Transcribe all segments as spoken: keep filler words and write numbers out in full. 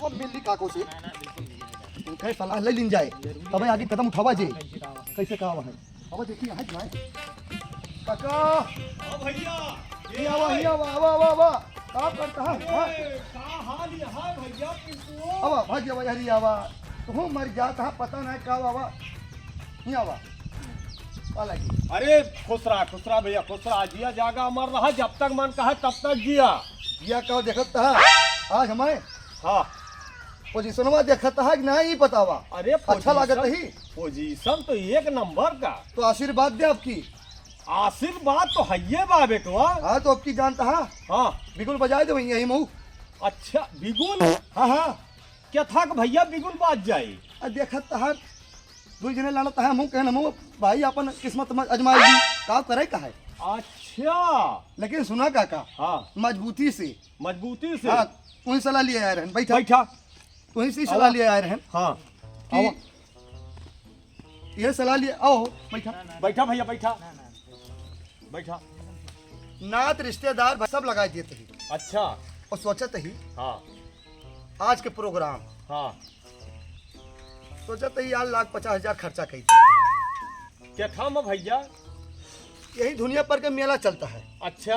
वो मिल ली काको से। उनका सलाह ले लीन जाए, तब आगे कदम उठावा जे। कैसे का है? अब देखिए, यहाँ जाए। काका। हाँ भैया, ये आवा, ये आवा, आवा, आवा, आवा। का करता है? हाँ? अरे, का हाल यहाँ भैया पिंटू? आवा, भाग जावा, यार, ये आवा। तू मर जाता है, पता नहीं का आवा। ये आवा। का लगी? अरे, खुश रहा, खुश रहा भैया, खुश रहा। जिया जागा अमर रहा, जब तक मन कहा तब तक जिया। जिया का देखत था? आज हमारे हाँ। पोजीशनवा देखत हा कि नाही, ई बतावा। अरे, अच्छा लागत पोजीशन, ही? पोजीशन तो एक नंबर का। तो आशीर्वाद दे आपकी। आशीर्वाद तो हइये बा बेटवा। हाँ, तो आपकी जानता हा? हाँ। बिगुल बजाए दे वहीं यही महू। अच्छा, बिगुल? हाँ, हाँ। क्या था कि भैया बिगुल बाज जाए? आ, देखत हा, दुई जने लड़त हा, हमहू कहन, हमहू भाई अपन किस्मत में अजमाए ली। का करे का है? अच्छा। लेकिन सुना काका, हाँ। मजबूती से। मजबूती से? हाँ, तू ही सलाह लिए आए रहन। बैठा। बैठा। तू ही से सलाह आवा। लिए आए रहन हाँ। कि आवा। ये सलाह लिए, आओ, बैठा। बैठा भैया, बैठा। बैठा। नात रिश्तेदार सब लगा देते ही। अच्छा। और सोचत ही हाँ। आज के प्रोग्राम हाँ। सोचत ही यार लाख पचास हजार खर्चा कई दी। क्या था मैं भैया? यही दुनिया पर के मेला चलता है। अच्छा।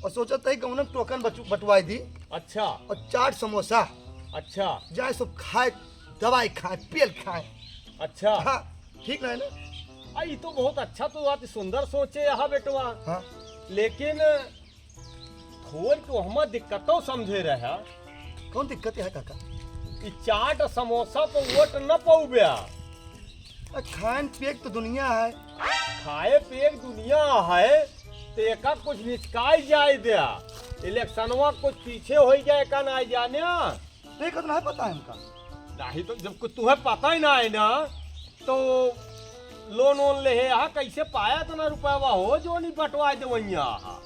और सोचत ही गौनम टोकन बचु-, बंटवाई दी। अच्छा। और चाट समोसा। अच्छा। जाए सब खाए, दवाई खाए, पेल खाए। अच्छा। हाँ, ठीक रहे ना? आ, ई तो बहुत अच्छा, तो अति सुंदर सोचे यहाँ बेटवा। हाँ। लेकिन थोड़ तो हम दिक्कतों समझे रहे। कौन दिक्कत है काका? ई चाट समोसा तो वोट न पौबे। आ, खान पेट तो दुनिया है। खाए पेट दुनिया है, तो एका कुछ निचकाई जाए द्या। इलेक्शनवा कुछ पीछे हो जाए का ना जाने। नहीं, इतना है पता है हमका। नहीं तो जब कुछ तुम्हें पता ही ना है ना, तो लोन वोन ले है, यहाँ कैसे पाया इतना रुपया हो जो नहीं बंटवा दे वहीं यहाँ?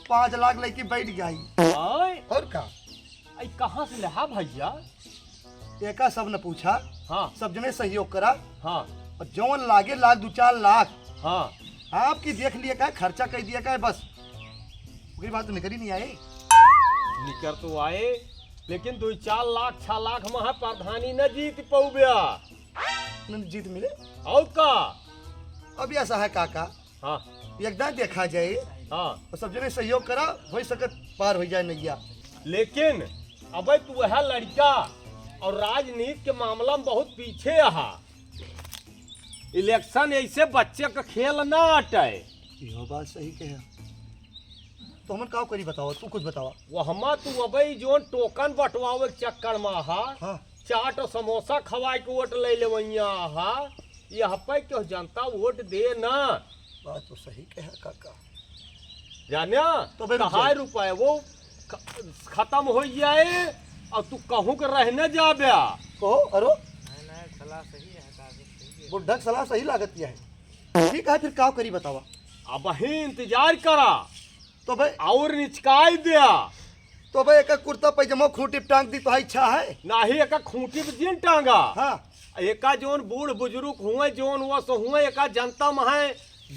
पाँच लाख लेके बैठ गई। आय? और का? आई कहाँ से लेहा भैया? एका सब न पूछा, हाँ। सब जने सहयोग करा। हाँ। और जौन लागे लाख, दो चार लाख। हाँ। आपकी देख लिए का, खर्चा कर दिया का, बस। ओकरी बात तो निकरी नहीं आए। निकर तो आए, लेकिन दो चार लाख, छह लाख महा प्रधानी न जीत पौब्या। न जीत मिले। और का? अब ऐसा है काका, हाँ। एकदम देखा जाए, हाँ। और सब जने सहयोग करा, हो सकत पार हो जाए नैया। लेकिन अबे तू वह लड़का और राजनीति के मामला में बहुत पीछे अहा। इलेक्शन ऐसे बच्चे का खेल ना अटे। इहो बात सही कहे। तो हमन का करी बतावा, तू कुछ बतावा। वो हमा तू अबे जोन टोकन बंटवावे के चक्कर में अहा, हाँ। चाट और समोसा खवाए के वोट ले ले वैया अहा, यहाँ पे क्यों जनता वोट दे ना? बात तो सही कहे काका। जान्या, तो भाई रुक कहाई जाए। रुपए वो ख-, खत्म हो जाए और तू कहूँ के रहने जाब्या। कहो, अरो? नहीं, नहीं, सलाह सही है, काका, सही है। बुढ़क सलाह सही लागत है। ठीक है, फिर का करी बतावा? अब ही इंतजार करा। तो भाई और निचकाई द्या। तो भाई एक कुर्ता पैजामा खूंटी पे टांग दी तो इच्छा है? नाही, एका खूंटी पे जिन टांगा। हाँ। एका जोन बूढ़ बुजुर्ग हुए, जोन वस हुए, एका जनता में है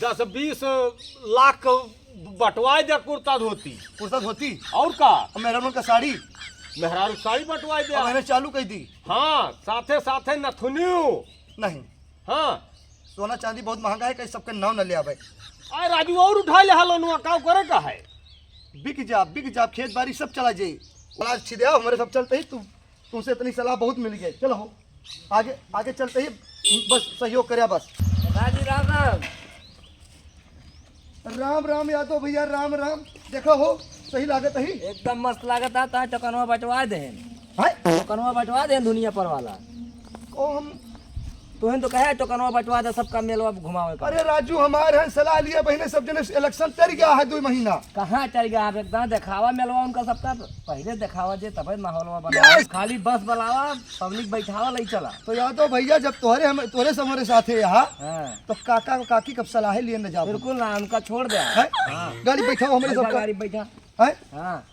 दस बीस लाख बंटवाए द्या कुर्ता धोती। कुर्ता धोती? और का? और मेहरारू का साड़ी? मेहरारू साड़ी बंटवाए द्या। और मैंने चालू कर दी। हाँ, साथे साथे नथुनियो। नहीं। हाँ। सोना चांदी बहुत महंगा है, कहीं सबके नाव न ले आवे। आए राजू, और उठा ले हालो नुआ, का करे का है? बिक जा, बिक जा, खेत बाड़ी सब चला जाई। आज छिदे आओ, हमारे सब चलते ही तू, तुमसे इतनी सलाह बहुत मिल गई। चलो हो, आगे, आगे चलते ही बस सहयोग करे बस। राजी राम राम। राम राम यादव भैया, राम राम। देखा हो, सही लागत ही। एकदम मस्त लागत है, ता टोकनवा बंटवा दे। हैं? टोकनवा बंटवा दे दुनिया पर वाला। ओ हम तुहें तो कहे टोकनवा बंटवा दे, सबका मेलवा घुमावे का। अरे राजू, हमारे हैं सलाह लिए बहिने, सब जने इलेक्शन तर गया है दो महीना। कहाँ तर गया है? एकदम देखावा मेलवा उनका सबका, पहले देखावा जे तबे माहौलवा बना। Yes। खाली बस बुलावा, पब्लिक बैठावा, ले चला। तो यादव भैया, जब तोहरे हम, तोहरे से हमारे साथ है यहाँ, हाँ। तो काका काकी कब सलाह लिए न जाओ। बिल्कुल ना, उनका छोड़ दे। हैं? हाँ। गाड़ी बैठाओ हमारे बैठा, सबका। गाड़ी बैठा। हैं? हाँ।